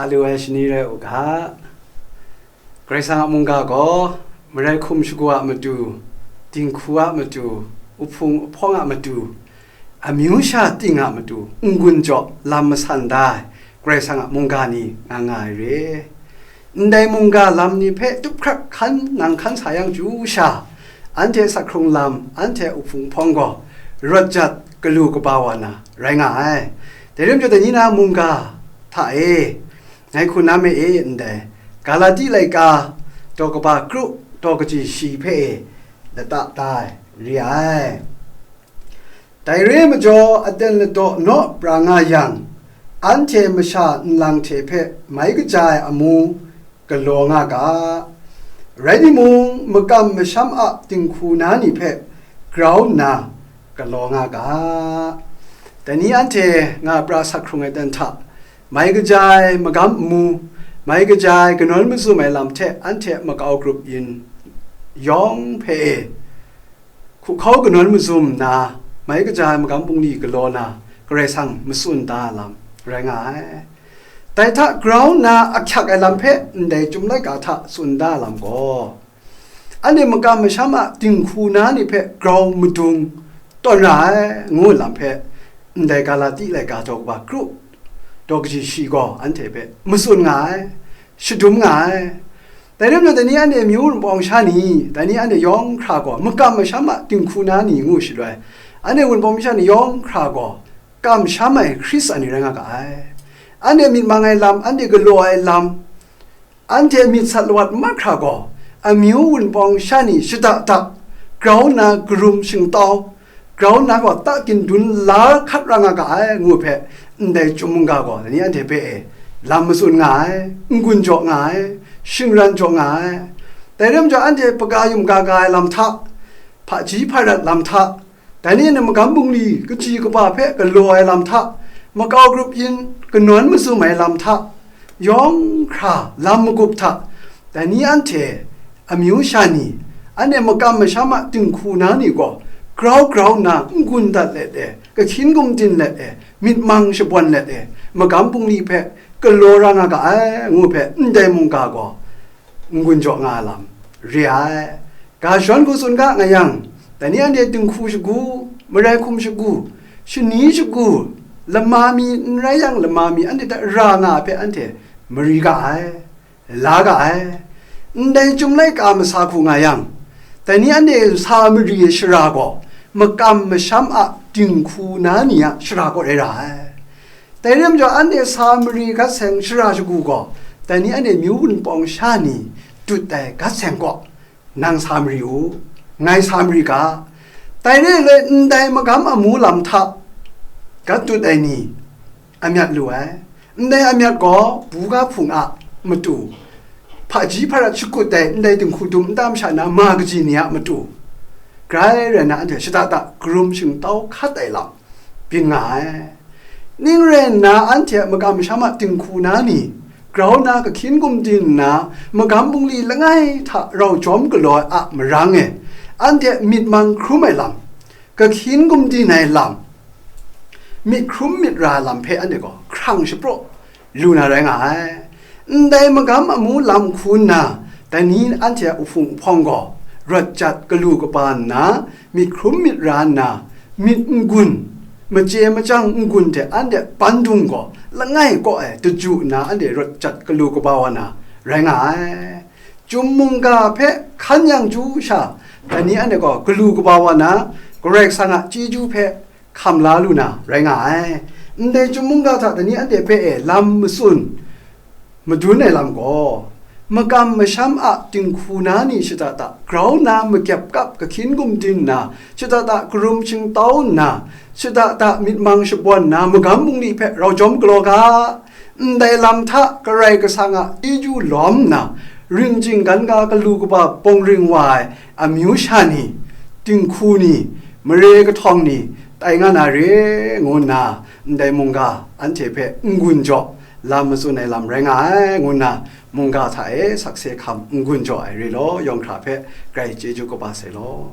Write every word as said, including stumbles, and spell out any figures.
Alu ai shani rai u ga. Karai Kasang a mungga gaw, marai hkum shagu a matu, dinghku a matu, uhpung uhpawng a matu, amyu sha ting a matu, n-gun jaw lam masan da ai, Karai Kasang a mungga ni nga nga ai re. Ndai mungga lam ni hpe tup hkrak hkan nang hkan sa yang chyu sha, anhte sak hkrung lam, anhte uhpung hpawng gaw, rawt jat galu kaba wa na rai nga ai. Dai rim jaw, dai ni na mungga hta e, ngai hku na me e ndai, Galati laika, daw kaba kru, daw kaji shi hpe e, lata ta ai re ai. Dai re ai majaw, aten ladaw naw pra nga yang, anhte masha nlang hte hpe mai kaja ai amu galaw nga ga. Rai timung, makam masham a dinghku na ni hpe grau nna galaw nga ga. Dai ni anhte nga pra sak hkrung ai dan hta, mai kaja ai magam amu, mai kaja ai kanawn mazum ai lam hte anhte makau grup yin yawng hpe e, hkuhkau kanawn mazum nna, mai kaja ai magam bungli galaw na, Karai Kasang matsun da ai lam rai nga ai. Dai hta grau nna ahkyak ai lam hpe ndai Chyum laika hta tsun da ai lam gaw, anhte makam masham a dinghku na ni hpe grau madung tawn ra ai, ngu ai lam hpe, ndai Galati laika daw kaba kru, daw kaji shi gaw anhte hpe matsun nga ai, shadum nga ai. Dai rai nna, dai ni anhte amyu wunpawng sha ni, dai ni anhte yawng hkra gaw, makam masham a dinghku na ni ngu shaloi, anhte wunpawng sha ni yawng hkra gaw, kamsham ai Hkristu ni rai nga ga ai. Anhte myit mang ai lam, anhte galaw ai lam, anhte myit sat lawat mahkra gaw, amyu wunpawng sha ni shada da grau nna karum shingtau, grau nna gaw ta kin dun la hkat ra nga ga ai, ngu hpe, ndai Chyum mungga gaw dai ni anhte hpe e lam matsun nga ai, n-gun jaw nga ai, shingran jaw nga ai. Dai rai majaw, anhte hpaga yum ga ga ai lam hta, hpaji hparat lam hta, dai ni anhte magam bungli kaji kaba hpe galaw ai lam hta, makau grup yin kanawn mazum ai lam hta, yawng hkra lam magup hta, dai ni anhte amyu sha ni, anhte makam masham a dinghku na ni gaw, grau grau nna n-gun dat let e, kahkyin gumdin let e, myit mang shabawn let e, magam bungli hpe galaw ra nga ga ai, ngu hpe, ndai mungga gaw n-gun jaw nga ai lam re ai. Ga shawn hku tsun ga nga yang, dai ni anhte dinghku shagu, marai hkum shagu, shani shagu, lama mi n rai yang lama mi anhte hta ra nga ai hpe anhte mari ga ai, la ga ai. Ndai Chyum laika masa hku nga yang, dai ni anhte sa mari ai shara gaw, makam masham a dinghku na ni a shara kaw rai ra ai. Dai rai majaw, anhte sa mari gat seng shara shagu gaw, dai ni anhte myu wunpawng sha ni dut ai gat seng kaw, nang sa mari u, ngai sa mari ga. Dai re ai, ndai magam amu lam hta gat dut ai ni amyat lu ai. Ndai amyat gaw buga hpung a matu, hpaji hparat shakut ai ndai dinghku dum nta masha na ma kaji ni a matu, grai rai na anhte shada da karum shingtau hkat ai lam byin nga ai. Ning rai nna, anhte a makam masham a dinghku na ni, grau nna kahkyin gumdin nna, magam bungli langai hta rau jawm galaw ai a marang e, anhte myit mang hkrum ai lam, kahkyin gumdin ai lam, myit hkrum myit ra ai lam hpe anhte gaw hkrang shapraw lu na rai nga ai. Ndai magam amu lam hku nna, dai ni anhte a uhpung uhpawng gaw rawt jat galu kaba nna, myit hkrum myit ra nna, myit n-gun, machye machyang n-gun hte anhte bandung gaw langai kaw ai daju nna anhte rawt jat galu kaba wa na rai nga ai. Chyum mungga hpe hkan yang chyu sha, dai ni anhte gaw galu kaba wa na, Karai Kasang a chyeju hpe hkam la lu na rai nga ai. Ndai Chyum mungga hta dai ni anhte hpe e lam matsun madun ai lam gaw, makam masham a dinghku na ni shada da grau nna makyep kap kahkyin gumdin nna, shada da karum shingtau nna, shada da myit mang shabawn nna, magam bungli hpe rau jawm galaw ga. Ndai lam hta Karai Kasang a chyeju lawm nna, ring jinggan ga galu kaba bawng ring wa ai amyu sha ni, dinghku ni, mare kahtawng ni, tai nga na re, ngu nna, ndai mungga anhte hpe n-gun jaw lam matsun ai lam rai nga ai, ngu nna, mungga hta e sakse hkam n-gun jaw ai re law, yawng hkra hpe grai chyeju kaba sai law.